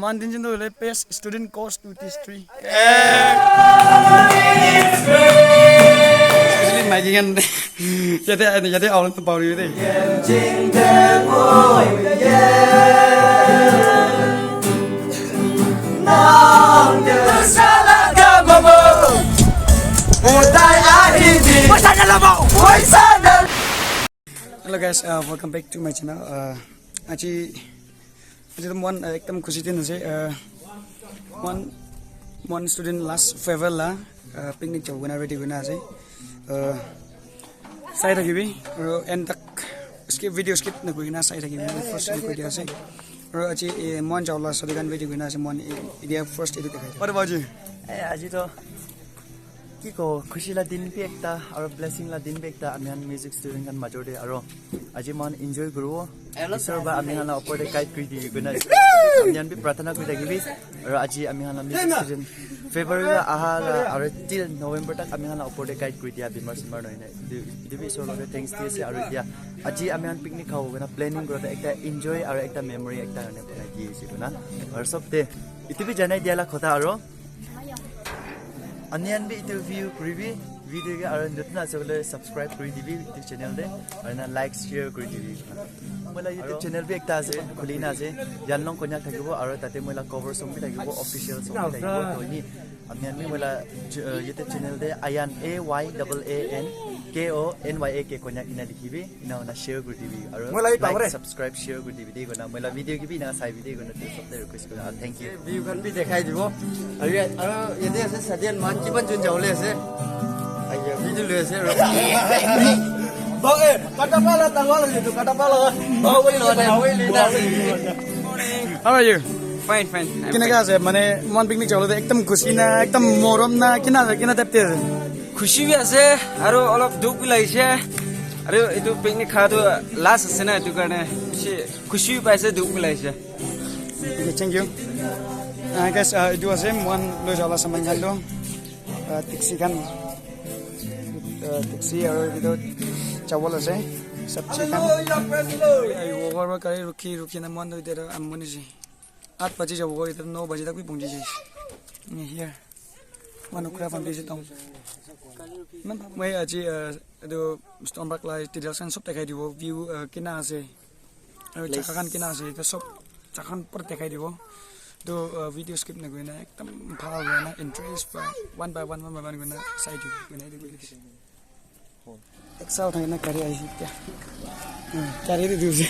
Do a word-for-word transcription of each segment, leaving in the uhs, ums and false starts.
Antin jin to le best student course two three. Especially maiki khan yate yate awl na pauri de. Hello guys, uh, welcome back to my channel. Uh, aji aji to mon uh, ekdam khushi din ase. Uh, mon mon student last farewell la uh, picnic jabo kena ready kena ase. Uh, sai thakibi aro end tak skip video skip na koi kena sai thakibi first koi dia ase. Aro aji eh, mon jabo la sabi kan ready kena ase mon eh, idia first etu dekhai. What about you? Eh, aji to ki ko khushi la din bi ekta aro blessing la din bi ekta ami khan music student khan major te aro aji man enjoy kuribo. Isor ba ami khan la opor te guide kuri dibi koi na ami khan bi prarthana kuri thakibi. Aro aji ami khan la music student February la aha la aro till November tak ami khan la opor te guide kuri dia bimar simar nohoi na etu etu bi Isor logot thanks di ase. Aro etia aji ami khan picnic khabo koi na planning kura ekta enjoy aro ekta memory ekta karne banai di ase koi na aro sob te etu bi janai dia la khota aro Ami khan bi etu view kuribi video ke aro notun ase koile subscribe kuri dibi etu channel te aro na like share kuri dibi. Moi la YouTube channel bi ekta ase khuli na ase Yanlong Konyak thakibo aro tate moi la cover song bi thakibo official song bi thakibo to ni ami khan bi moi la ch- uh, YouTube channel te Ayan A Y double A N K O N Y A K Konyak ena likhibi. Ena hoina share kuri dibi aru moi la bi like pabore. Subscribe share kuri dibi de koina moi la video ke bi ena sai bi de koina tu sabte request kuri ah thank you. View khan bi dekhai dibo. Aru ya- aru yate ase Sadian man kiman jun jabole ase. Aiya video le ase ro. Bang eh kata pala tawal gitu kata pala. Bawai lo na wai le na. How are you? Fine, fine. I'm kinaka fine. Ase mane mon picnic jabole ekdam khushi na ekdam morom na kina kina type te ase. Khushi bi ase aru olop dukh bi lagise aru etu picnic kha tu last ase na etu karne bishi khushi bi paise dukh bi lagise. Okay, thank you. Uh, guys, uh, etu ase mohan loi jala saman khan tu uh, tiksi khan uh, tiksi aru etu chawal ase sabji khan. Ayo, war war kare rukhi rukhi na mohan tu etu amoni si. Aat baji jabo goi, etu no baji tak bhi pahunchi jai. Here. Manu kura fan bisi tong. Moi aji etu Stone Park la details khan sob dekhai dibo view kina ase. Aru jaga khan kina ase etu sob jaga khan pura dekhai dibo. To video skip na koi na ekdam bhal hoi na interest pa one by one one by one koi na sai dibo koi na etu koi dise. Ek saal thakna gari ahi kya? Hmm, gari de duje.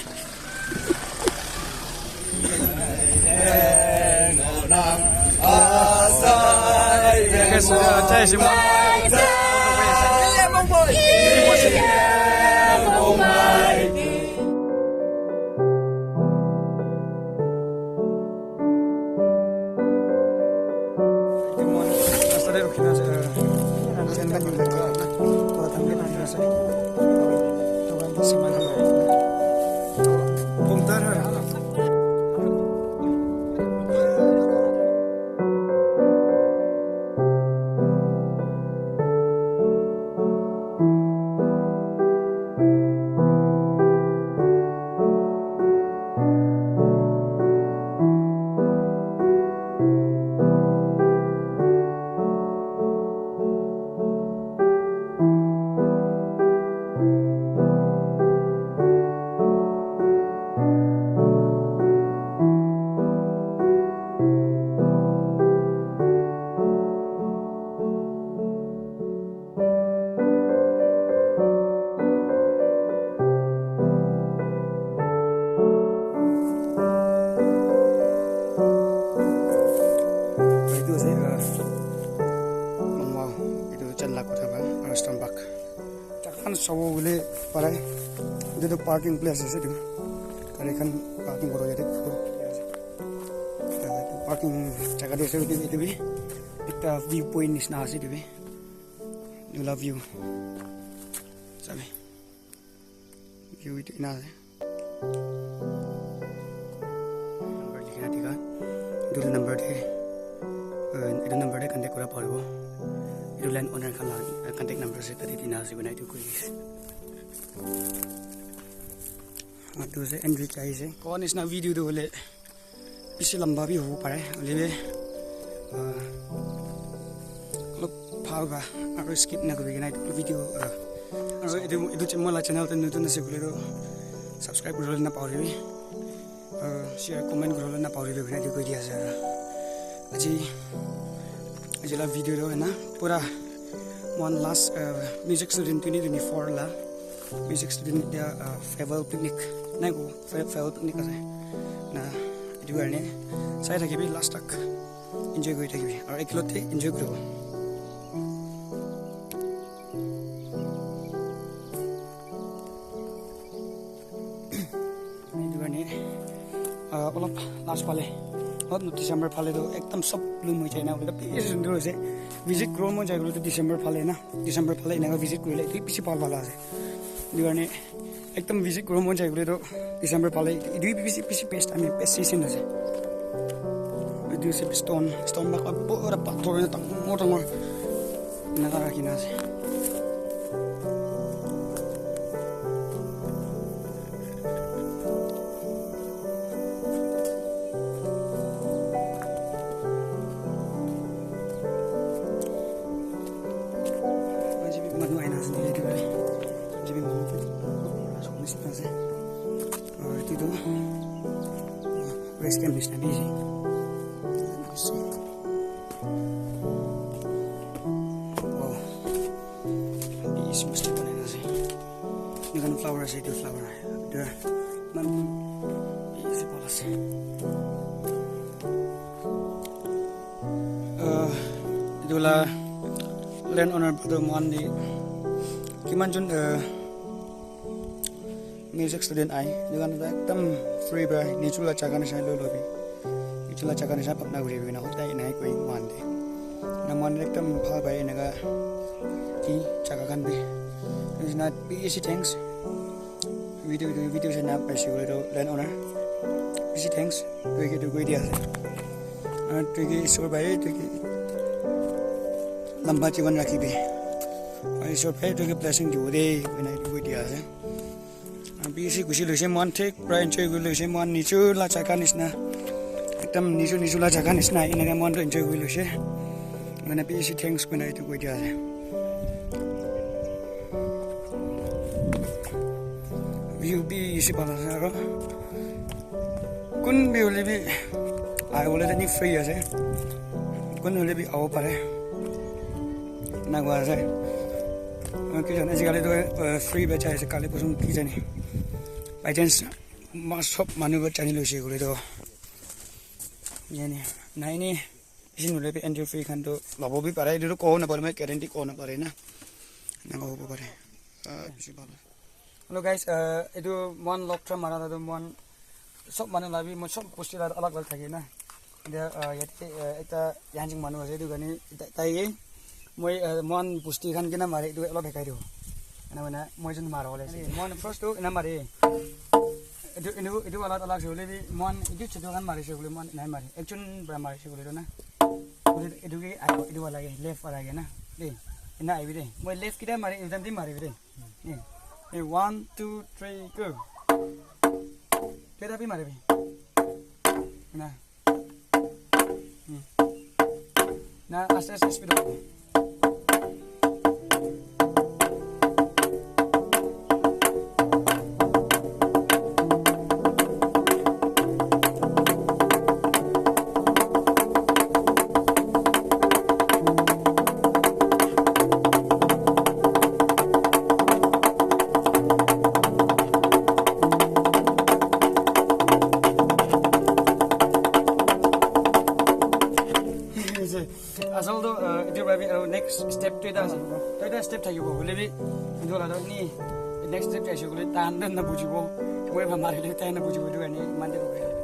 Etu ase, ah, Longwa, etu Chanla Kotha para, aru Stone Park. Jaga khan sabo bole parai. Etu tu parking place ase etu. Gari khan parking kora yate. Parking jaga te ase etu, etu bi. Ekta view point nisna ase etu bi. Etu la view. Sabi. View etu ena ase. Number likhi na dikha. Etu number te, uh, etu number te contact kura paribo. Etu land owner khan la, uh, contact number ase, tate dina ase koina etu koi dise. Etu ase entry chai ase. Koa nisna view tu hoile Bishi lamba bi hobo pare, hoile bi, ah, olop bhal ba, aro skip na kuri kena etu video, ah, aro etu, etu ch-, moi la channel te notun ase koile toh subscribe kuribole na pahoribi, aro share, comment kuribole na pahoribi koi kena etu koi di ase aro. Aji, aji la video toh ena pura one last, ah, music student twenty twenty-four la music student dia, ah, farewell picnic nai ko. Fire, fire picnic ase. Na, etu karne sai thakibi last tak enjoy kuri thakibi. Aru ekelote enjoy kuribo. Etu karne, ah, olop last phale, olop December phale toh ekdam sob bloom hoi jai na, olop bishi sundur hoise. Visit kuribo mon jai koile toh December phale na, December phale enaka visit kurile etu bishi bhal bhal ase. Etu karne ekdam visit kuribo mon jai koile toh December phale etu bishi, bishi best, ami best season ase. Etu ase stone, stone bak pura pathor hoina dangor dangor enaka rakhi na ase. Aji bi manu aina ase, etu bi. Aji bi manu nisina ase. Aru etu tu rest camp nisina bi ase. Wow. Bishi masti banai na ase. Etu khan flower ase, etu flower. Etu man bishi bhal ase. Ah, etu la land owner brother mohan de kiman jon, ah, music student ahi, etu khan toh ekdam free para nijor la jaga nishina loi lobi, nijor la jaga nishina bhabna kuri kena hotai enai koi mohan de, na mohan ekdam bhal pai enaka ki jaga khan bi, etu nishina bishi thanks. Video, video, video se na paise koile toh land owner bishi thanks, tui ke tu koi dia ase, aru tui ke isor bhai tui ke lamba jiban rakhibi, aru isor bhai tui ke blessing dibo de, koi na etu koi dia ase. Bishi khushi loise mohan, thik pura enjoy kuri loise mohan, nijor la jaga nishina, ekdam nijor nijor la jaga nishina enaka mohan toh enjoy kuri loise. Mane bishi thanks koi na etu koi dia ase. View bishi bhal ase aro kun bi hoile bi ahibole toh free ase, kun hoile bi ahibo pare. Enaka ase. Aru ki jane, ajikali toh, eh, free becha ase, kali porsu ki jane. By chance, ma-, sob manu para jani loise koile toh. Yate nai ni, bishi nohoile bi entry fee khan toh lobo bi pare, etu toh kobo napare, moi guarantee kobo napare na. Enaka hobo pare. Ah, bishi bhal. Hello guys, uh, etu mohan log tra mara la toh mohan sob manu la bi, moi sob bosti la alag alag thake na. Etia, uh, yate, uh, ekta Yanjing manu ase, etu karne tai, tai ke moi, uh, mohan bosti khan kena mare, etu olop hekai dibo. Ena hoina moi jun mara wala ase. Mohan first toh ena mare. Etu, etu, etu wala toh alag ase hoile bi, mohan etu chotu khan marise koile mohan enai mare. Ekjon para marise koile toh na. Etu, etu ke ahibo, etu wala ke, left wala ke na. De, ena ahibi de. Moi left kita mare, ekdam de mare de. Eh, eh, one, two, three, go. Keta bi mare bi. Na. Hmm. Na, aste aste speed up. Asal tu, uh, etu para bi, uh, next step tu eta ase. Tu eta step thakibo. Hoile bi, etu la tu ni next step jaise koile, tai khan tu nabujibo. Moi bha marile, tai nabujibo, etu karne iman te rukhi ase.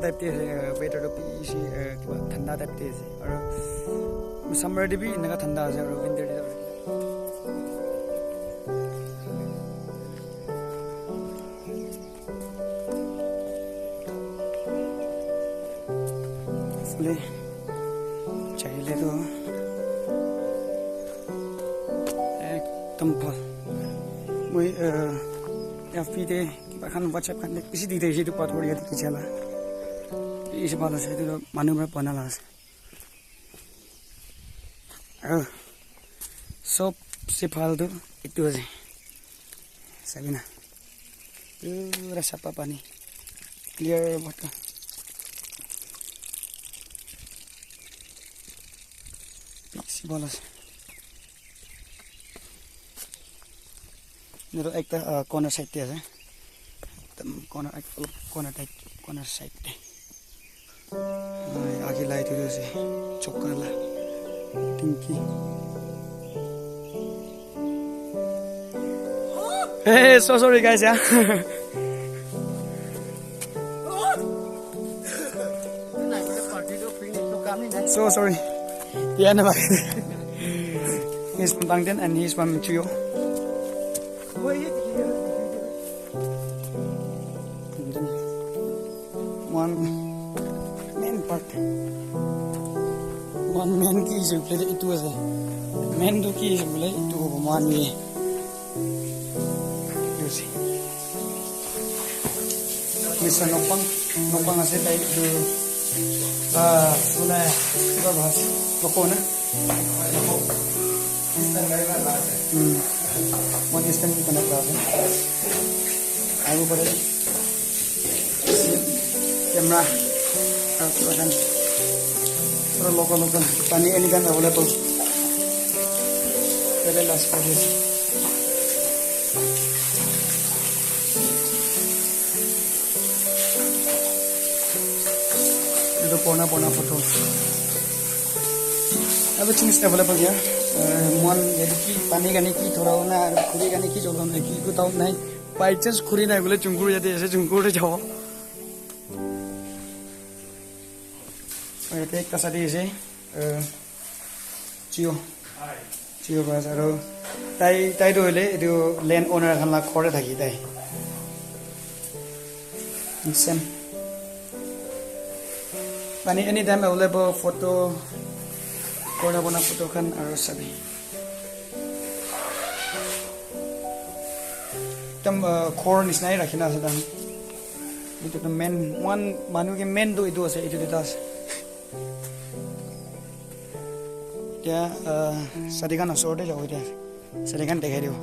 type te ase, uh, weather tu bishi, uh, kiba thanda type te ase. Aru summer te bi enaka thanda ase, aru winter te Asle, chaile tu ekdam bhal. Moi, uh, F B te kiba khan WhatsApp khan te bishi dikhi ase, etu pathor yate kicha la. Bishi bhal ase, etu tu manu para bana la ase. Aru sobse bhal tu etu ase. Sabi na. Pura sapha pani. Clear water. Bishi bhal ase. Etu ekta, ah, corner side te ase. Ekdam corner, olop corner type, corner side te. Ai, agi light tu ase. Choka la. Tinki. Hey, so sorry guys, yeah. So sorry. Yeah, no. He's from Bangtan and he's from Chuyo. One main part. One main ki ase koile etu ase. Main tu ki ase koile etu hobo mohan ye. Etu ase. Mister Nokpang, Nokpang ase tai etu, ah, suna, kiba bhas, noko na? Hmm. One Eastern Connect la ase. Ahibo pare. Camera. Aru pura khan. Pura local, local. Pani anytime available. Very last price. Etu purana, purana photo. Everything is available here. Uh, mohan yate ki pani khan ki thora hona, khuri khan ki jolona, ki kutau nai. By chance khuri nai bole chungur yate ase, chungur te jabo. Aru yate ekta sadi ase, uh, Jio. Jio bas aru tai, tai tu hoile etu land owner khan la ghor te thaki tai. Same. Mane anytime available photo, purana purana photo khan aru sabi. Ekdam, uh, ghor nisna he rakhi na ase tai khan. Etu tu main, one manu ke main tu etu ase, etu duita ase. Etia, uh, sadi khan osor te jabo etia. Sadi khan dekhai dibo.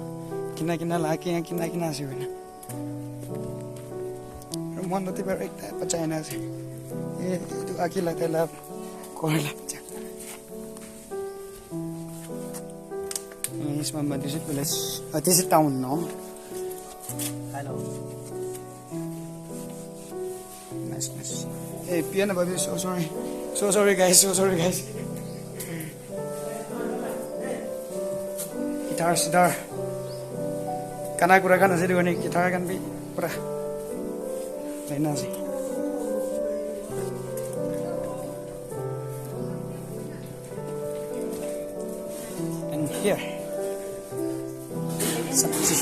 Kina kina la, kina, kina, kina ase koina. Aru mohan lote para ekta bachai na ase. Eh, etu aki la tai la ghor la bacha. Yes, mama, this is village. Uh, this is town, no? Hello. Nice, nice. Hey, piano baby, so sorry. So sorry, guys, so sorry, guys. Guitar, sitar. Kana kura khan ase, guitar khan bi pura. Laina ase. And here, sabji,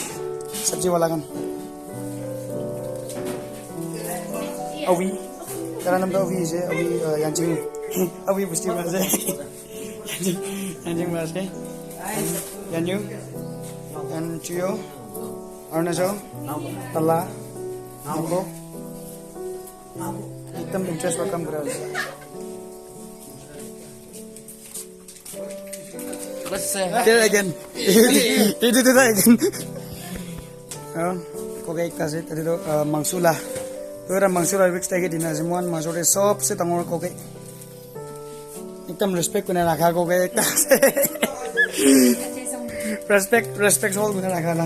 sabji wala khan. Awi, tara nam to Awi ase, Awi, uh, Yanching. Awi busti ma ase. Yanching, Yanching ma ase. Yanyu, and Chuyo, Arunachal, Tala, Nako. Ekdam interest welcome kura ase. There again. Etu tu again. Ah, koke ekta ase, tadi tu, ah, mangso la. Tu era mangso la risk take dina ase, mohan mangso te sobse dangor koke. Ekdam respect kurina rakha koke ekta ase. Respect, respect all kurina rakha na.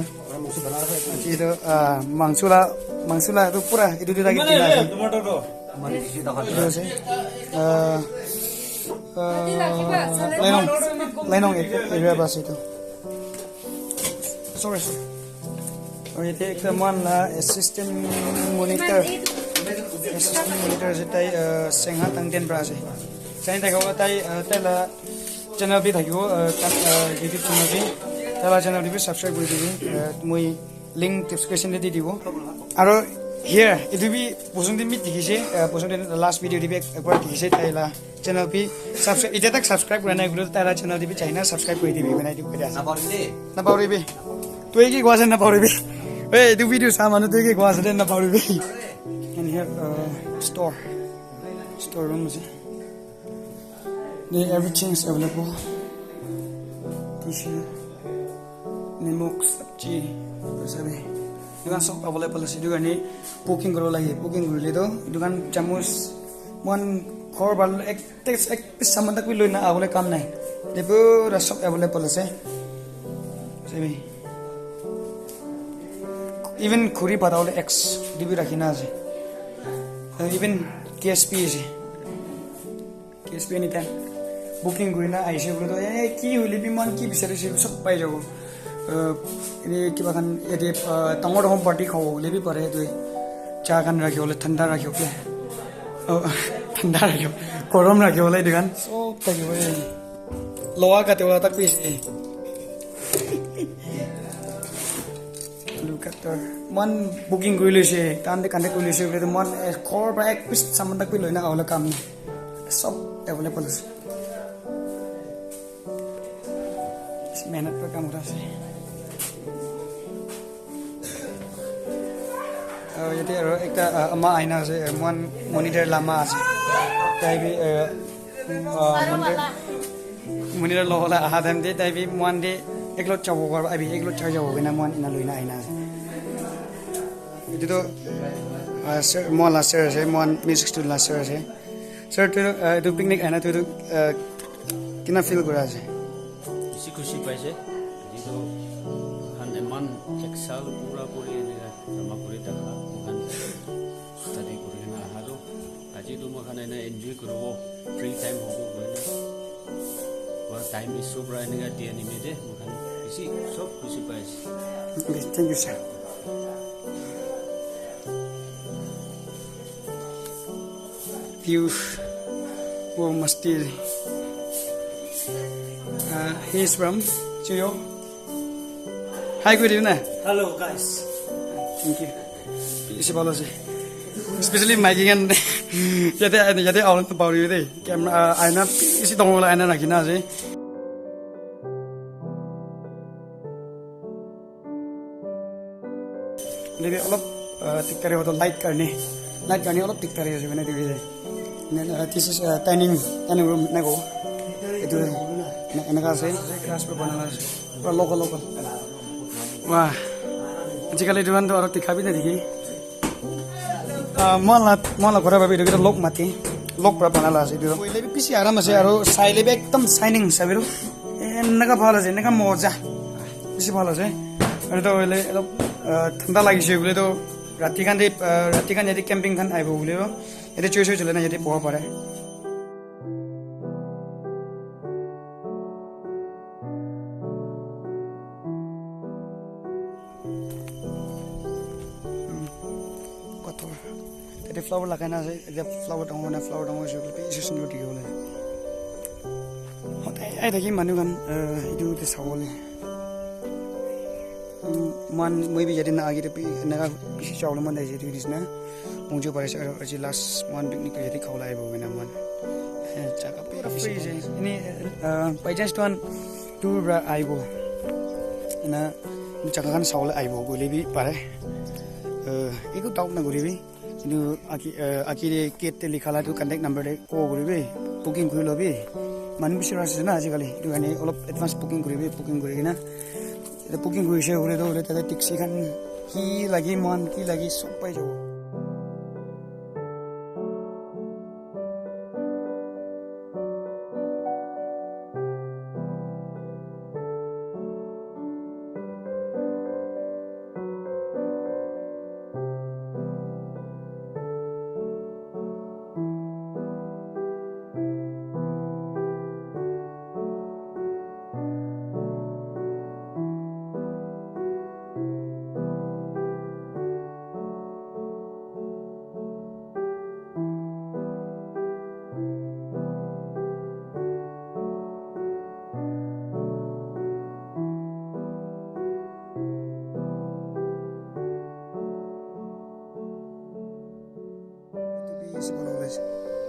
Etu, ah, mangso la, mangso la tu pura etu duita ke dina ase. Etu ase. Ah, ah, Lainong, Lainong area bas etu. Sorry, sorry. Aru yate ekta mohan la assistant monitor. Assistant monitor ase, tai, uh, Sengha Tangten pra ase. Sai thaka tai, uh, tai la channel bi thakibo, uh, ta-, uh, YouTube channel bi. Tai la channel bi subscribe kuri dibi. Uh, moi link description te di dibo. Aro here, etu bi boson din bi dikhise, uh, boson din last video te bi ek-, ekbar dikhise tai la channel bi subscribe, etia tak subscribe kura nai koile tai la channel te bi jai na subscribe kuri dibi, banai dibi koi dia ase. Napahoribi. Napahoribi. Tui ki koa ase napahoribi. Hey, etu video sa manu tui ki koa ase de napahoribi. And here, uh, store. Store room ase. There everything is available. Tissue, nimok, sabji, sabi. Etu khan sob available ase. Etu karne cooking kuribo lage. Cooking kurile toh etu khan chamus, moikhan ghor bhal ek, ek piece saman tak bi loi na ahibole kam nai. Etu pura sob available ase. Sabi. Even khuri bata bole axe etu bi rakhi na ase. Even K S P ase. K S P anytime booking kuri na ahise koile toh, eh, ki hoile bi moikhan ki bisari ase, sob pai jabo. Uh, ene kiba khan yate, uh, dangor dangor party khabo hoile bi pare, etu cha khan rakhi bole, thanda rakhi bole. Oh, thanda rakhi bole, gorom rakhi bole, etu khan sob thakibo. Loha kate wala tak bi ase. Look at the, moikhan booking kuri loise, tahan te contact kuri loise, koile toh moikhan, eh, ghor pra ek piece saman tak bi loi na ahibole kam nai. Sob available ase. Bishi mehnat pra kam kura ase. Aro yate aro ekta, ah, ama aina ase, eh, moikhan monitor lama ase. Tai bi, eh, ah, monitor, monitor lobo la aha time te tai bi moikhan te eklot jabo kar, abi eklot chai jabo koi na moikhan ena loi na aina ase. Etu toh, ah, sir, moikhan la sir ase, moikhan music student la sir ase. Sir, tu, ah, etu picnic aina tu, tu, ah, kina feel kura ase? Bishi khushi paise. Etu khan eman ek saal pura puri eneka jama kuri thaka moikhan study kuri kena aha toh. Aji tu moikhan ena enjoy kuribo, free time hobo koina. Pura time issue pra eneka dia nimite moikhan bishi sob khushi paise. Okay, thank you, sir. Piyush, oh, masti. Uh, he is from Chuyo. Hi, good evening. Hello, guys. Thank you. Bishi bhal ase. Especially maiki khan yate, yate awo na pari de. Camera, uh, aina bishi dangor wala aina rakhi na ase. Hoile bi olop, ah, diktari hoto light karne, light karne olop diktari ase, mane, etu ke, ne, ah, this is, ah, dining, dining room na ko. Etu, ne, eneka ase, glass para banai na ase. Pura local, local. Wah. Ajikali etu khan toh aru dikha bi na dikhi. Ah, moikhan la, moikhan la ghor para etu ke toh log mati, log para bana la ase etu. Hoile bi bishi aram ase aru sai le bi ekdam shining sabi toh. Eneka bhal ase, eneka moja. Bishi bhal ase. Aru toh hoile olop, ah, thanda lagise koile toh rati khan te, ah, rati khan yate camping khan ahibo koile toh yate choi choi chole na yate boha pare. Pathor. Tate flower lagai na ase. Ete flower dangor na flower dangor ase. Bishi sundor dikhi bole. Hotai ai thaki manu khan, eh, etu te sabole. Umm, moikhan, moi bi yate na age te bi eneka bishi jabole mon jaise etu nisina. Pongjo pari ase aru aji last moikhan picnic tu yate khabole ahibo koina moikhan. Eh, jaga pura free ase. Ene, eh, by chance tuhan tour para ahibo. Ena jaga khan sabole ahibo koile bi pare. Eh, eku doubt na kuribi. Etu aki, eh, aki te gate te likha la tu contact number te call kuribi. Booking kuri lobi. Manu bishi rush ase na ajikali. Etu karne olop advance booking kuribi. Booking kuri kena. Yate booking kurise koile toh hoile tate taxi khan ki lage moikhan ki lage sob pai jabo.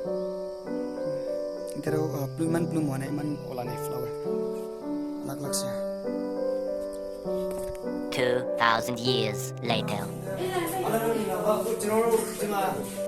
Ite toh, uh, bloom, iman bloom howa nai, iman ola nai flower. Alag alag ase. Two thousand years later.